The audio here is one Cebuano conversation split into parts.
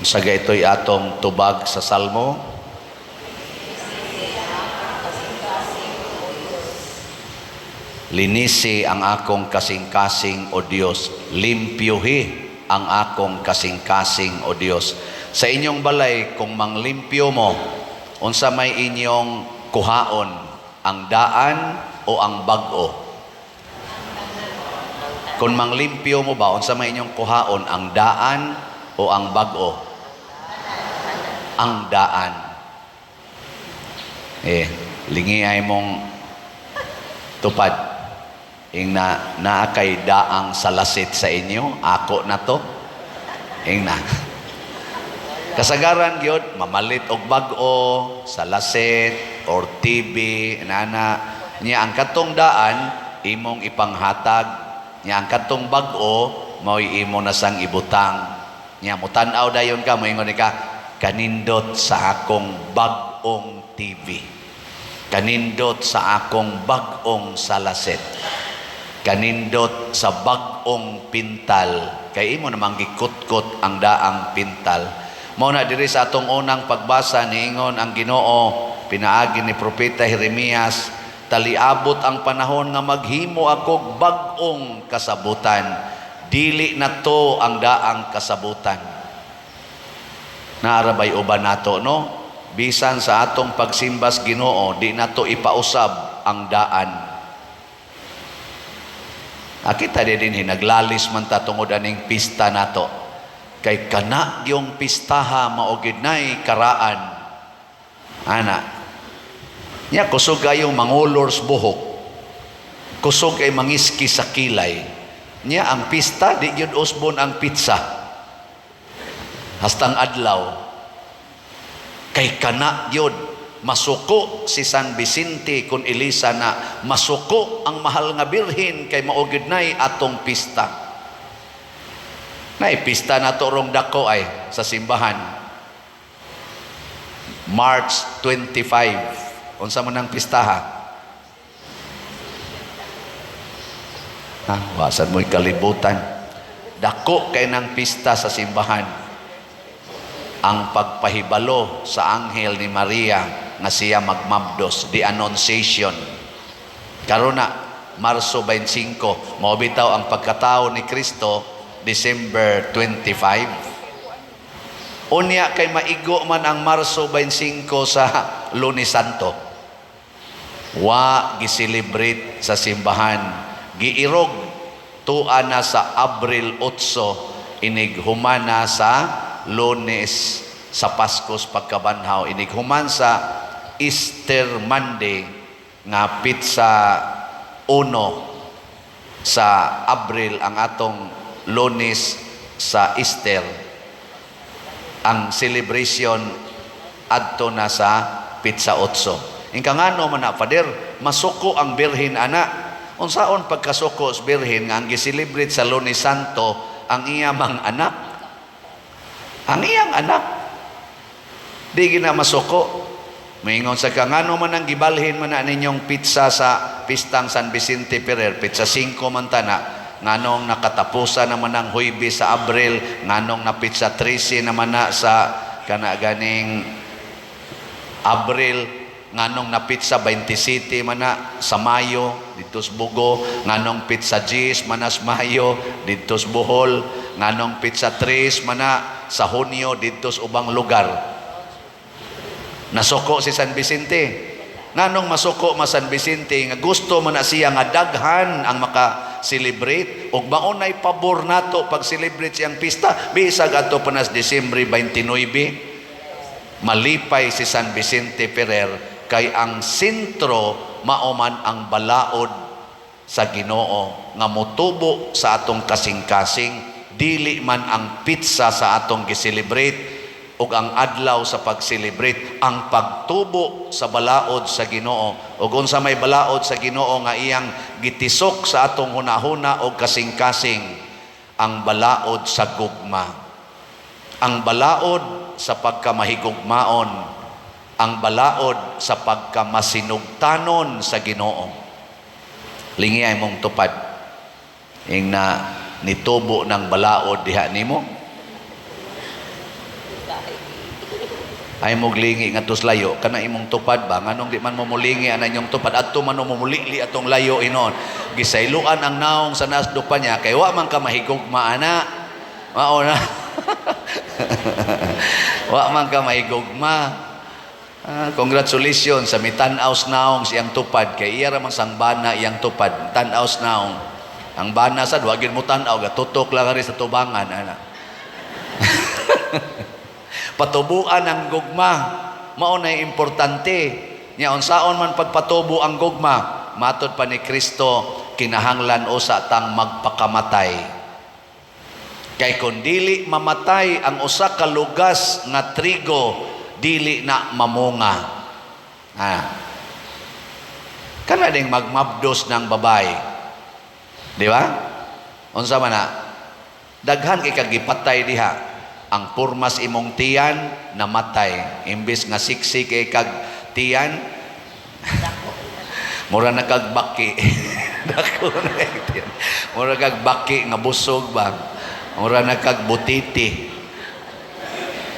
Unsa ito'y atong tubag sa Salmo? Linisi ang akong kasing-kasing, O Dios. Limpyuhi ang akong kasing-kasing, O Dios. Sa inyong balay, kung manglimpyo mo, unsa may inyong kuhaon, ang daan o ang bag-o? Kung manglimpyo mo ba, unsa may inyong kuhaon, ang daan o ang bag-o? Ang daan. Eh, lingi ay mong tupad. Ing na naa kay daang salasit sa inyo, ako na to. Ing na. Kasagaran gyud mamalit og bag-o, salasit or TV, nana niya ang katong daan imong ipanghatag, niya ang katong bag-o mao'y imo na sang ibutang. Niya mutan-aw dayon ka, moingon ka, "Kanindot sa akong bag-ong TV. Kanindot sa akong bag-ong salaset. Kanindot sa bag-ong pintal." Kay imo namang gikutkot ang daang pintal. Mao na diri sa atong unang pagbasa, niingon ang Ginoo pinaagi ni Propeta Jeremias, "Taliabot ang panahon nga maghimo ako bag-ong kasabutan. Dili na to ang daang kasabutan." Naa ra bay uban nato, no? Bisan sa atong pagsimbas Ginoo, di nato ipausab ang daan. Akita di din naglalis man ta tungod aning pista nato. Kay kana yung pistaha mao gid nay karaan. Ana. Nya kusog kayong mangulors buhok. Kusog kay mangiski sa kilay. Nya ang pista di gyud usbon ang pizza. Hastang adlaw. Kay kana gyud masuko si San Vicente kung ilisa na masuko ang mahal nga birhen kay mao gyud nay atong pista. Nay pista nato rong dako ay sa simbahan. March 25. Unsa man ang pistaha? Ha, wasan mo'y kalibutan. Dako kay ng pista sa simbahan. Ang pagpahibalo sa anghel ni Maria nga siya magmabdos, the Annunciation. Karon na, Marso 25, mao bitaw ang pagkatao ni Kristo December 25. Unya kay maigo man ang Marso 25 sa Lunes Santo. Wa gi-celebrate sa simbahan. Giirog tua na sa Abril 8, inig humana sa Lunes sa Paskos pagkabanhaw, inig human sa Easter Monday nga pitsa 1 sa Abril ang atong Lunes sa Easter. Ang celebration adto na sa pitsa 8. Ingka ngano man na, Father, masuko ang Birhen ana? Unsaon pagkasuko sa Birhen nga ang gi-celebrate sa Lunes Santo ang iya mang anak? Ang iyang anak. Di gina masuko. Maingon sa ka, ngano man ang gibalhin man na ninyong pizza sa pistang San Vicente Ferrer, pitsa 5 man tana, nganong nakatapusan naman ang Huwebes sa Abril, nganong na pitsa 13 naman na sa kana ganing Abril, nganong na pitsa 27 man na sa Mayo dito sa Bugo, nganong pitsa 10 man na sa Mayo dito sa Bohol, nganong pitsa 3 man na sa Hunyo dito sa ubang lugar? Nasuko si San Vicente. Nganong masuko ma San Vicente nga gusto man na siya nga daghan ang maka-celebrate ug maunay pabor nato pag-celebrate siyang pista bisag adto pa nas Disyembre 29? Malipay si San Vicente Ferrer kay ang sentro mao man ang balaod sa Ginoo nga motubo sa atong kasing-kasing, dili man ang pizza sa atong gi-celebrate ug ang adlaw sa pag-celebrate, ang pagtubo sa balaod sa Ginoo. Ug unsa may balaod sa Ginoo nga iyang gitisok sa atong hunahuna og kasing-kasing? Ang balaod sa gugma, ang balaod sa pagkamahigugmaon, ang balaod sa pagkamasinugtanon sa Ginoo. Lingi ay mong tupad. Ing na nitubo ng balaod diha nimo. Ay mo lingi nga layo kana imong tupad ba, nganong di man mo mulingi ana inyong tupad? Adto man mo mulili atong layo inon. Gisayloan ang naong sa nasdupa niya kay wa man ka mahigugma ana. Mao na, wa man ka mahigugma. Ah, congratulations sa mitan-aw naong siyang tupad kay iya ra man sang bana iyang tupad, tan-aw naong. Ang bana sad wa gyud mo tan-aw, gatutok lang ari sa tubangan ana. Patubuan ang gugma, mao na importante nya. Unsaon man pagpatubo ang gugma? Matod pa ni Kristo, kinahanglan usa tang magpakamatay, kay kung dili mamatay ang usa ka lugas nga trigo, dili na mamunga. Ah, kana ding magmabdos ng babae, di ba? Unsa man na, daghan kay kagipatay diha. Ang purmas imong tiyan, namatay. Imbis nga sexy kay kag tiyan, mura na kag baki. Dako na kay tiyan, mura kag baki nga busog ba, mura na kag butiti.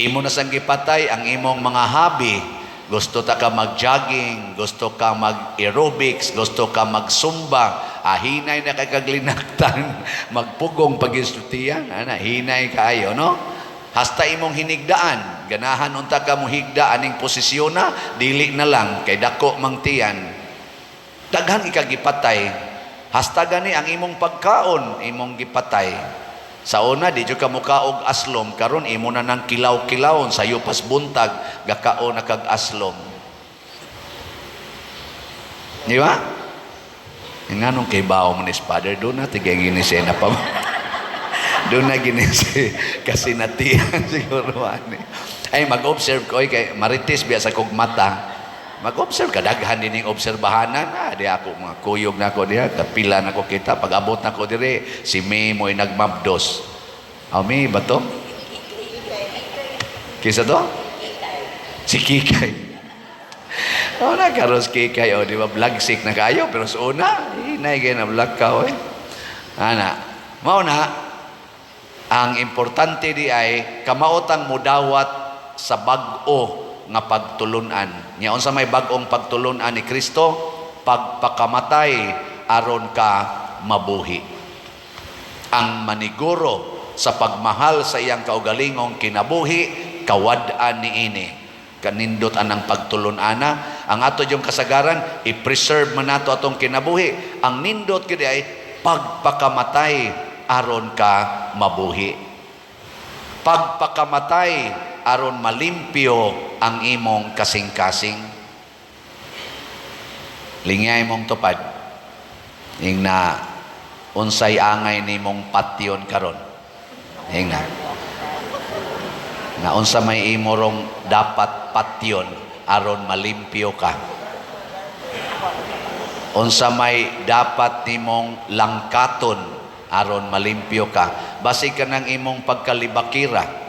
Imo na sang gipatay ang imong mga hobby. Gusto ta ka mag-jogging, gusto ka mag-aerobics, gusto ka mag-zumba. Ah, hinay na kay kaglinaktan, magpugong pag-isutiyan, ana, hinay kaayo, no? Hasta imong hinigdaan, ganahan unta ka mohigda aning posisyon na, dili na lang kay dako mang tiyan. Daghan ikagipatay. Hasta gani ang imong pagkaon, imong gipatay. Sa una, di jud ka mukaog aslom, karon imo na nang kilaw-kilawon, sayo pas buntag, gakaon na kag aslom. Di ba? Nganong kay bao mo ni Father, doon na tigay gini siya na pa. Doon na gini si kasi natiyan siguro ani. Ay, mag-observe ko ay kay marites biya sa kog mata. Mag-observe ka, daghan din yung obserbahanan. Ah, di ako mga kuyog na ako diha, kapila na ko kita pag abot na ko dire, si May mo'y nagmabdos. Ah, May ba to? Kisa to? Si Kikay. Oh, na karos Kikay, oh, di ba vlog sick na kayo, pero sa una, hinay kay na vlog ka, oy. Ana, mao na, ang importante di ay kamaotang mudawat sa bag-o nga pagtulunan. Nya unsa may bag-ong pagtulunan ni Kristo? Pagpakamatay aron ka mabuhi. Ang maniguro sa pagmahal sa iyang kaugalingong kinabuhi, kawad-an niini. Kanindot anang pagtulun-ana. Ang ato yung kasagaran, i-preserve man nato atong kinabuhi. Ang nindot gyud ay pagpakamatay aron ka mabuhi. Pagpakamatay aron malimpyo ang imong kasing-kasing. Lingay mong tupad. Ing na unsay angay nimong patyon karon. Ing na. Na unsa may imorong dapat patyon aron malimpyo ka. Unsa may dapat nimong langkaton aron malimpyo ka. Basi ka ng imong pagkalibakira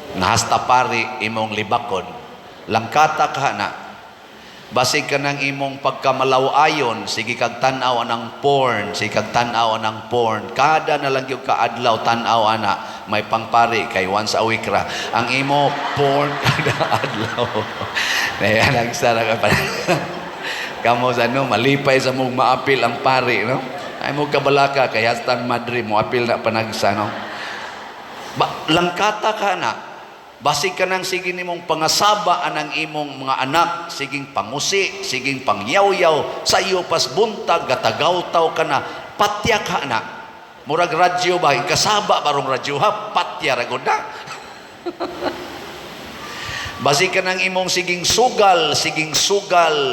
nga hasta pari imong libakon. Langkata ka na. Basi ka ng imong pagkamalaw-ayon, sige kag tan-aw anang porn, sige kag tan-aw anang porn. Kada na lang gyud ka adlaw tan-aw ana, may pangpari kay once a week ra. Ang imo porn kada adlaw. Nayan ang sara ka pa. Kamo sa ano, malipay sa mong maapil ang pari, no? Ay mo kabalaka kay hastang madre mo apil na panagsa, no? Ba, langkata ka na. Basig ka nang sige nimong pangasaba anang imong mga anak, siging pangusi, siging pangyaw-yaw, sa iyo pas buntag, gatagaw-taw ka na, patya ka na. Murag radyo ba, kasaba barong radyo ha, patya ra gud na. Basig ka ng imong siging sugal,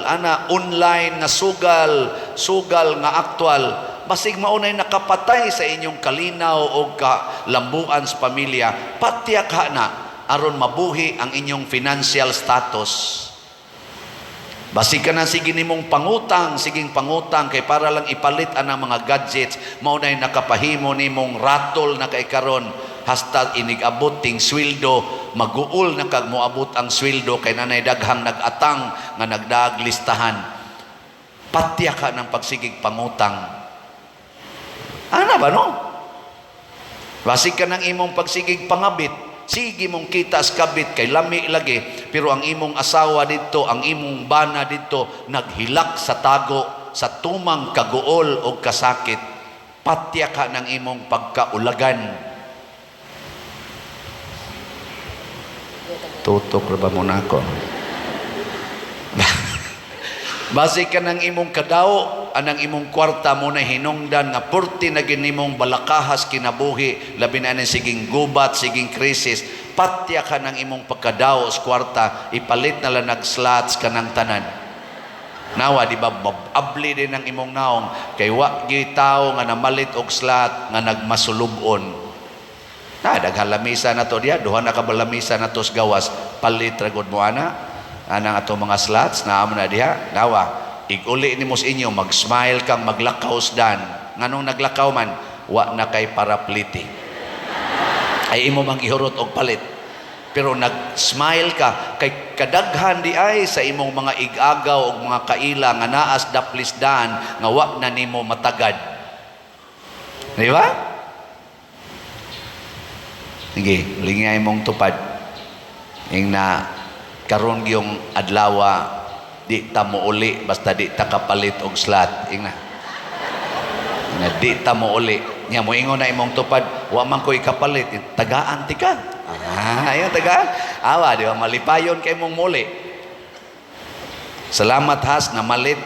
ana, online nga sugal, sugal nga aktual. Basig maunay nakapatay sa inyong kalinaw o kalambuan sa pamilya, patya ka na aron mabuhi ang inyong financial status. Basig ka na sige nimong pangutang, siging pangutang kay para lang ipalit ang mga gadgets, mao nay nakapahimo nimong ratol na kay karon hasta inig-abot ting sweldo, maguol na kag moabot ang sweldo kay nanay daghang nag-atang nga nagdaag listahan. Patya ka ng pagsigig pangutang. Ana ba, no? Basig ka ng imong pagsigig pangabit. Sige mong kita sa kabit kay lami lagi, pero ang imong asawa dito, ang imong bana dito naghilak sa tago sa tumang kaguol o kasakit. Patya ka ng imong pagkaulagan. Tutok ra ba mo na ako? Base ka ng imong kadaw, anang imong kwarta mo na hinungdan nga purti na ginimong balakahas kinabuhi, labi na ng siging gubat, siging krisis, patya ka ng imong pagkadaw sa kwarta, ipalit na lang nag-slots ka ng tanan. Nawa, di ba, abli din ang imong naong, kay wa gyud tao nga namalit og slot nga nagmasulubon. Na, daghan lamisa na to diya, duha na ka ba lamisa na to sa gawas, palit ra gud mo ana, anang atong mga slots, naa mo na diha, nawa, iguli nimo sa inyo, mag-smile kang maglakaw dan. Nganong naglakaw man, wa na kay parapliti. Ay imo mang ihurot og palit. Pero nag-smile ka kay kadaghan di ay sa imong mga igagaw og mga kaila nga naas daplis dan nga wa na nimo matagad. Di ba? Sige, lingay mong tupad. Ing na karon gyung adlawa di ta mouli basta di ta kapalit og slot. Ing na. Ing na di ta mouli. Nya moingon na imong tupad, wa man ko'y kapalit, tagaan ti ka. Ah, ayun tagaan. Awa, di ba malipayon kay mong muli. Salamat has na malit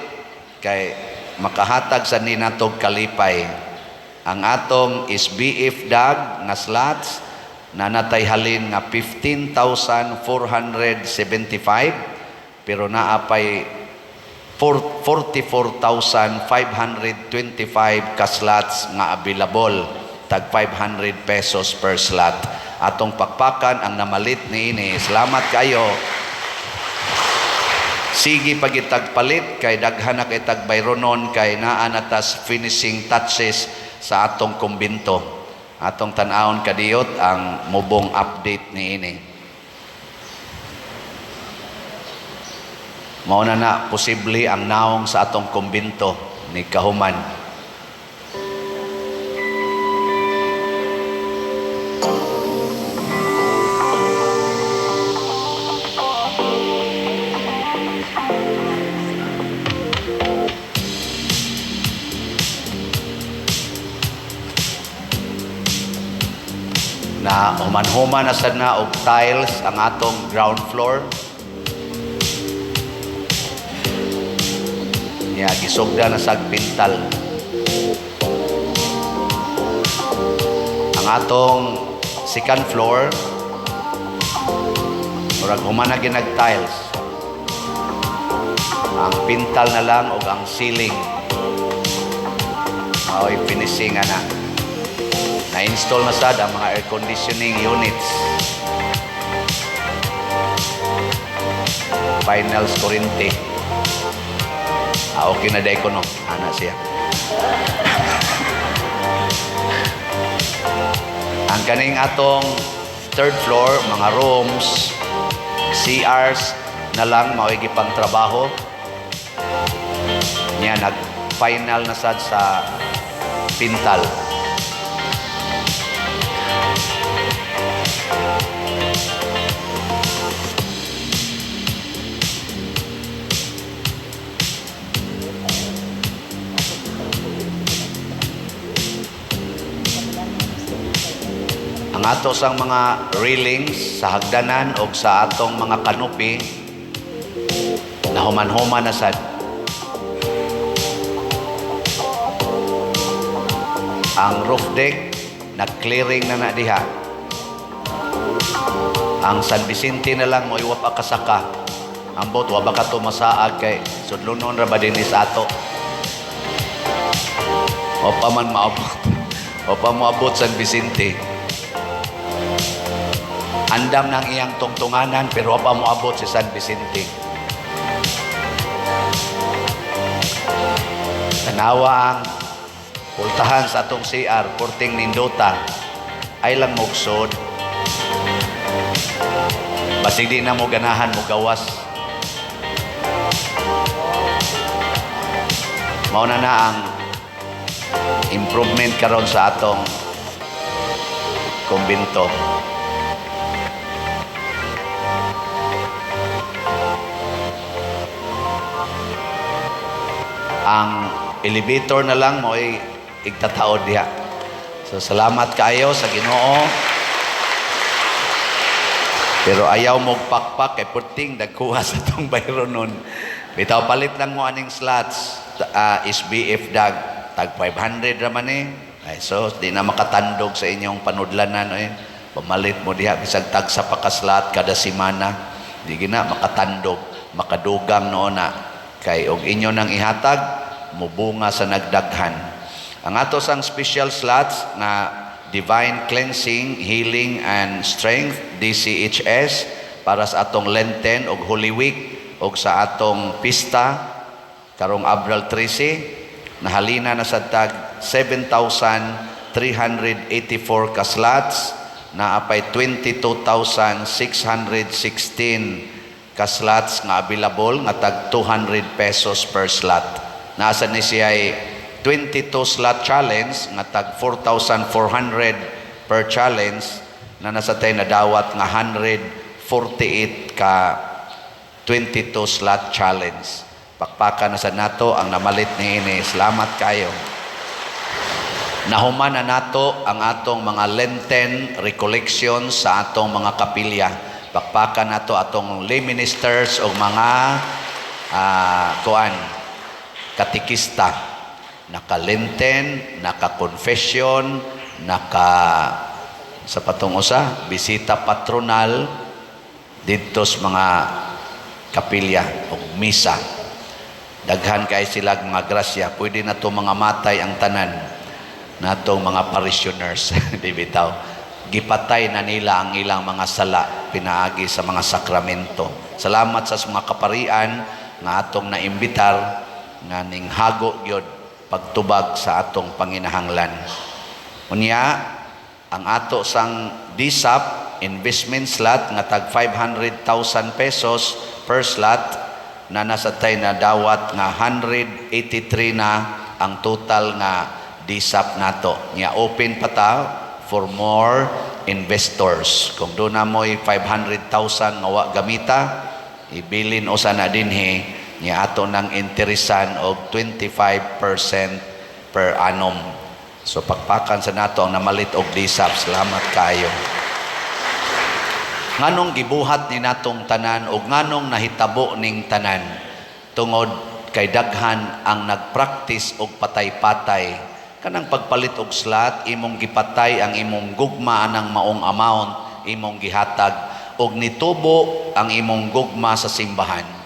kay makahatag sa ninatog kalipay. Ang atong SBF dag nga slots na natay halin nga 15,475 pero naapay 44,525 ka slots nga available, tag 500 pesos per slot. Atong pakpakan ang namalit niini. Salamat kayo. Sige pagitagpalit kay daghan na kay tagbayronon kay naa na tas finishing touches sa atong kumbinto. Atong tan-awon kadiyot ang mubong update niini. Mao na na posible ang naong sa atong kumbinto ni kahuman. Na human-human na sad na og tiles ang atong ground floor. Nya gisugda na sag pintal. Ang atong second floor murag human na ginag tiles. Ang pintal na lang og ang ceiling. Mao'y finishing ana. Na-install na sad ang mga air conditioning units. Finals kurente. Ah, okay na dahil ko no. Ana siya. Ang kaning atong third floor, mga rooms, CRs na lang mao'y gipang trabaho. Nya nag-final na sad sa pintal. Ang ato sang mga railings sa hagdanan o sa atong mga canopy nahuman-human na sad. Ang roof deck nag-clearing na na diha. Ang San Vicente na lang mo'y wa pa kasaka. Ambot wa ba ka tumasaag kay sudlonon ra ba dinhi sa ato. O pa man maabot. O pa moabot San Vicente. Andam ng iyang tungtunganan pero wa pa moabot si San Vicente. Tanawa ang pultahan sa atong CR, porting nindota, ay lang mugsod. Basig di na mo ganahan mo gawas. Mao na na ang improvement karon sa atong kumbinto. Ang elevator na lang mo'y igtataod diha. So salamat kaayo sa Ginoo. Pero ayaw mo pakpak kay perting dagkuha sa tong bayronon. Bitaw, palit lang mo aning slots, SBF dag tag 500 ra man eh. Ay, so di na makatandog sa inyong panudlanan eh. Pamalit mo diha bisag tagsa pa ka slot kada semana. Di gina makatandog, makadugang noon na kay og inyo nang ihatag, mubunga sa nagdaghan. Ang ato sang special slots nga Divine Cleansing, Healing and Strength, DCHS, para sa atong Lenten og Holy Week og sa atong pista karong Abril 13, nahalina na sa tag 7,384 ka slots, naa pay 22,616 ka slots nga available nga tag ₱200 per slot. Nasa ni siya ay 22 slot challenge nga tag 4,400 per challenge na nasa tayo nadawat nga 148 ka 22 slot challenge. Pakpakan na sa nato ang namalit ni ini. Salamat kayo. Nahuman na nato ang atong mga Lenten recollections sa atong mga kapilya. Pakpakan nato atong lay ministers o mga kuan katikista. Naka-Lenten, naka-confession, naka sa patong usa, bisita patronal didto sa mga kapilya o misa. Daghan kay sila mga grasya. Pwede na to mga matay ang tanan natong mga parishioners. Di bitaw? Gipatay na nila ang ilang mga sala pinaagi sa mga sakramento. Salamat sa mga kaparian nga atong naimbitar nga ning hago gyud pagtubag sa atong panginahanglan. Unya, ang ato sang DSAP investment slot nga tag ₱500,000 per slot na nasa tay na dawat nga 183 na ang total nga DSAP nato. Nya open pa ta for more investors. Kung duna mo'y 500,000 nga wa gamita, ibilin usa na dinhi, nya ato nang interesan og 25% per annum. So pakpakan sa nato ang namalit og DSAP. Salamat kayo. Nganong gibuhat ni natong tanan o nganong nahitabo ning tanan? Tungod kay daghan ang nagpractice og patay-patay. Kanang pagpalit og slot, imong gipatay ang imong gugma anang maong amount, imong gihatag og nitubo ang imong gugma sa simbahan.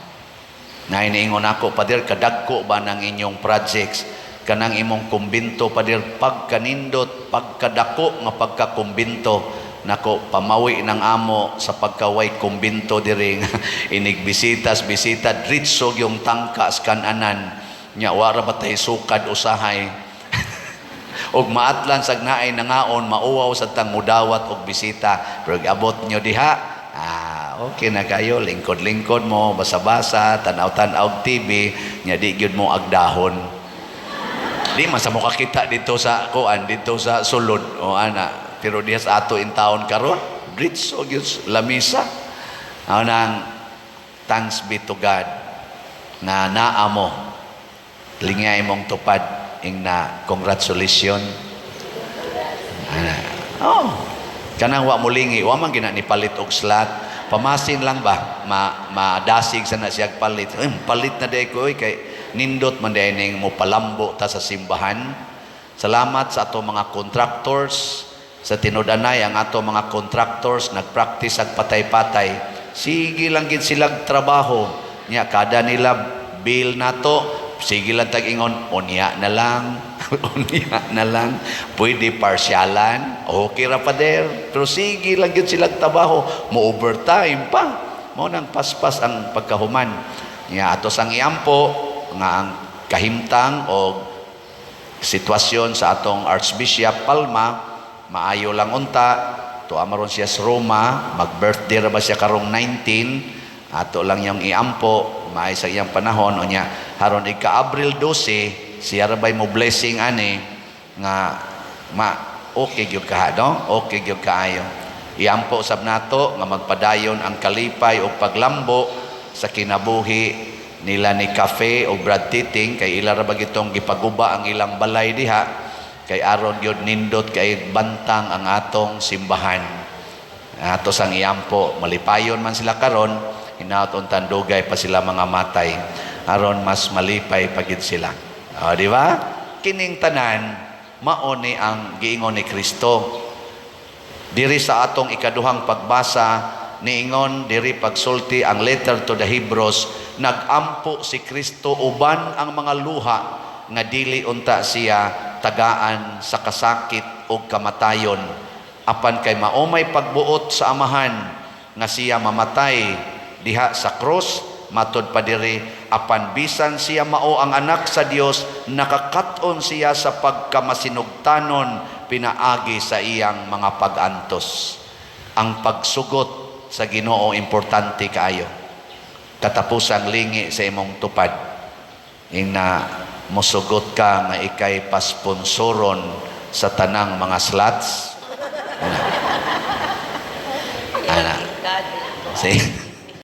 Naay niingon ako, "Pader, kadagko ba ng inyong projects? Kanang imong kumbinto, Pader, pagkanindot, pagkadako nga pagkakumbinto." Nako, pamawi ng amo sa pagkaway kumbinto diri. Inigbisitas, bisita, dritso yung tangka sa kananan. Nya, wara ba tay sukad usahay? Og maatlan sag naay nangaon, mauwaw sa tang mudawat og bisita. Pero abot nyo diha, okay na kayo, lingkod-lingkod mo, basa-basa, tanaw-tanaw og TV, nya di gyud mo agdahon. Di man sa mo kakita dito sa kuan, dito sa sulod o ana, pero diha sa ato in town karon, dritso gyud lamisa. Mao nang thanks be to God nga naa mo, lingay mong tupad ing na congratulations. Ana. Oh. Kanang wa mo lingi, wa man gina ni palit og slot. Pamasin lang ba, ma madasig sa na siya palit. "Ay, palit na day ko oy, kay nindot man day ning mo palambo ta sa simbahan." Salamat sa ato mga contractors. Sa tinud-anay, ang ato mga contractors nagpractice ag patay-patay. Sige lang gid silang trabaho. Nya kada nila bill nato, sige lang tag ingon, "Unya na lang. Unya na lang. Pwede parsyalan. Okay ra, Pader." Pero sige lang gid silang trabaho. Mo overtime pa. Mao nang paspas ang pagkahuman. Nya ato sang iampo nga ang kahimtang o sitwasyon sa atong Archbishop Palma maayo lang unta. Tuwa maron siya sa Roma, mag-birthday ra ba siya karong 19. Ato lang yung iampo maay sa iyang panahon. Unya haron ika Abril 12 siya ra bay mo blessing ani nga ma okay gyud ka, no? Okay gyud kaayo. Iampo sab nato nga magpadayon ang kalipay o paglambo sa kinabuhi nila ni Cafe o Brad Titing kay ila ra ba gitong gipaguba ang ilang balay diha kay aron gyud nindot kay bantang ang atong simbahan. Ato sang iampo, malipayon man sila karon, hinaot untang dugay pa sila mga matay aron mas malipay pa gid sila. O, di ba? Kining tanan mao ni ang giingon ni Kristo. Diri sa atong ikaduhang pagbasa, niingon diri, pagsulti ang letter to the Hebrews, nagampo si Kristo uban ang mga luha nga dili unta siya tagaan sa kasakit o kamatayon, apan kay mao may pagbuot sa Amahan nga siya mamatay diha sa krus. Matud pa diri, apan bisan siya mao ang anak sa Dios, nakakat-on siya sa pagkamasinugtanon pinaagi sa iyang mga pag-antos. Ang pagsugot sa Ginoo importante kaayo. Katapusang lingi sa imong tupad, ina mosugot ka nga ikay pasponsoron sa tanang mga slots. Ana. Ana. Si.